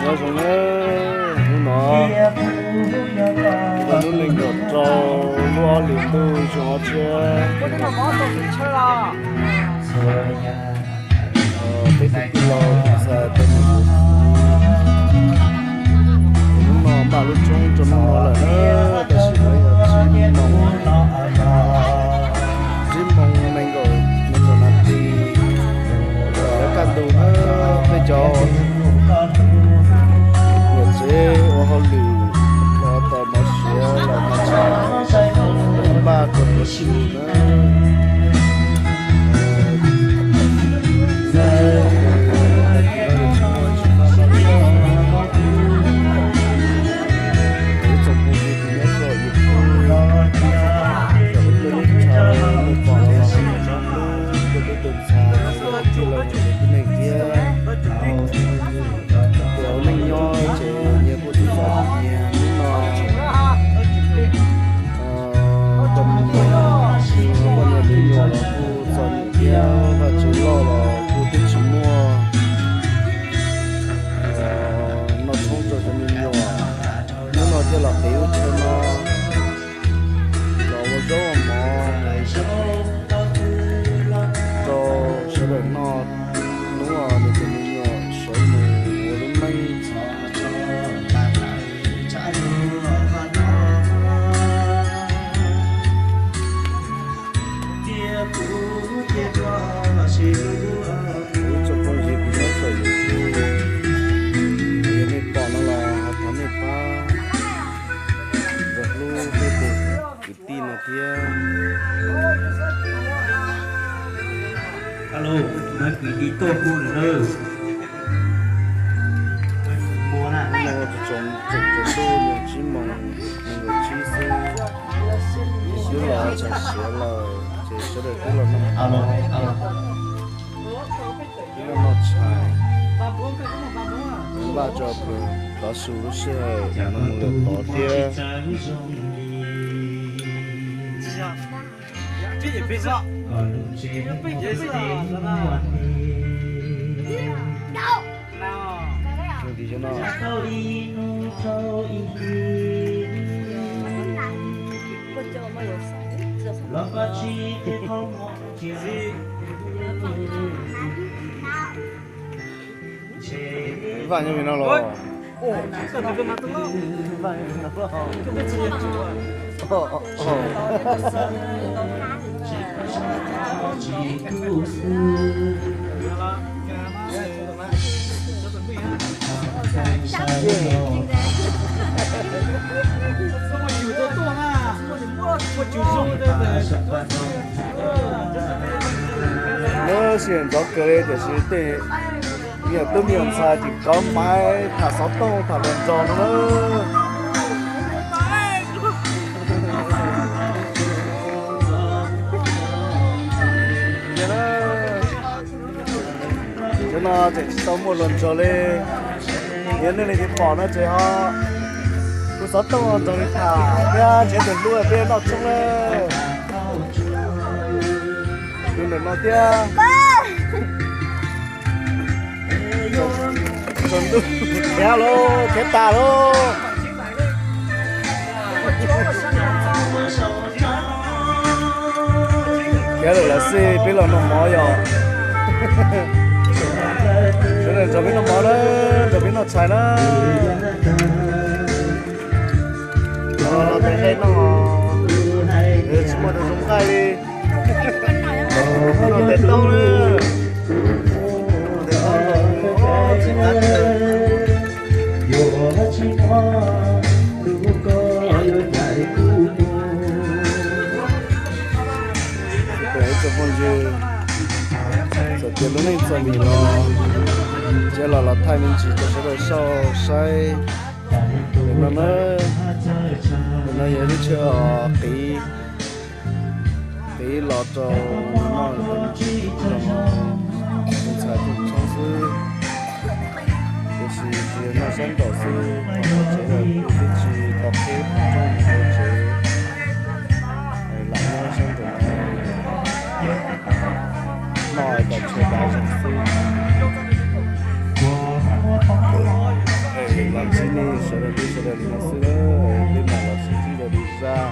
Nyob zoo na, hnub no yog lub nees nkaum rau lub ob hlis ntuj xyoo ob txhiab, peb tus tij laug ntxhais tau mus yuav txiv. Hnub no npaj lub tshoob rau hnub no lawm na, tam sim no yog tsib moos, tsib moos nees nkaum, nees nkaum nas this. Yuav kaj ntug na, peb cov niam tsev ua hauj lwm los tos mov siav los mov tshais, npaj rau tus tus na. Ib tsoom phooj ywg nyob rau YouTube, cov hlub hlub tshaj muaj pom los hlub hlub tus ntxhais, hlub tus tij laug tsev tib neeg thiab. Cov neej nyob ces nyias kuj tsis txom tsis nyiag hnub no. Poj niam me nyuam los kuj txom nyem thiab, vaj tsev loj los kuj twb tsis muaj noj tshoob rau cov me nyuam. Hnub no thiaj los qiv lub chaw no los ua zaub ua mov rau sawv daws noj. Hnub no nws tus me nyuam sawv mus ua lub neej. Ib tsoom phooj ywg kuv nyob saum YouTube, yog nej pom no los thov nej pab hlub peb tus kwv tij no thiab. Hnub no tseem tsaus ntuj yog tsib moos nees nkaum tsib xwb, twb los tshais siav lawm ces sawv daws twb los noj mov, twb los noj tshais, npaj rau pw tov su lub sij hawm no mus lawm tod thiab. Vaj nyob li no los? Lub sij hawm ntxov kawg li tiam sis tej me nyuam tub me nyuam ntxhais tseem kov maiv tham xov tooj tham hluas nraug no na. Cov no tseem tsis tau muaj hluas nraug li. Yog nej leej twg pom no ces ho hu xov tooj nrog nws tham thiab nrhiav tus hlub peb noj tshoob na. Tus ntawm no thiab. Tsaus ntuj khiav lauj, khiav tas lauj. Khiav lawm los xij, peb los noj mov yom. Sawv daws nrog peb noj mov na, nrog peb noj tshais na. Los tes dej noj, tsis muaj tus zoo nqaij li. Noj tes taub na. Tes taub los tsis qab tawg. Ib tsoom phooj ywg, txawm tias lub neej txom nyem los cia los los thaij me ntsis rau sawv daws saib. Ntawm no na, ntawm no yog lub chaw qiv, qiv los rau noj, tus ntxhais tus tshoob xwb. Tiam sis tsis yog noj sab nraum xwb, qhov tsev lawm kuj twb tsis tau qhib qhov rooj mus rau tsev, lam nyob sab nraum no. Tom tsheb dav zoo xwb. Los ntsib nej sawv daws, peb sawv daws li no xwb na, peb mam los sib ntsib dua lwm zaj.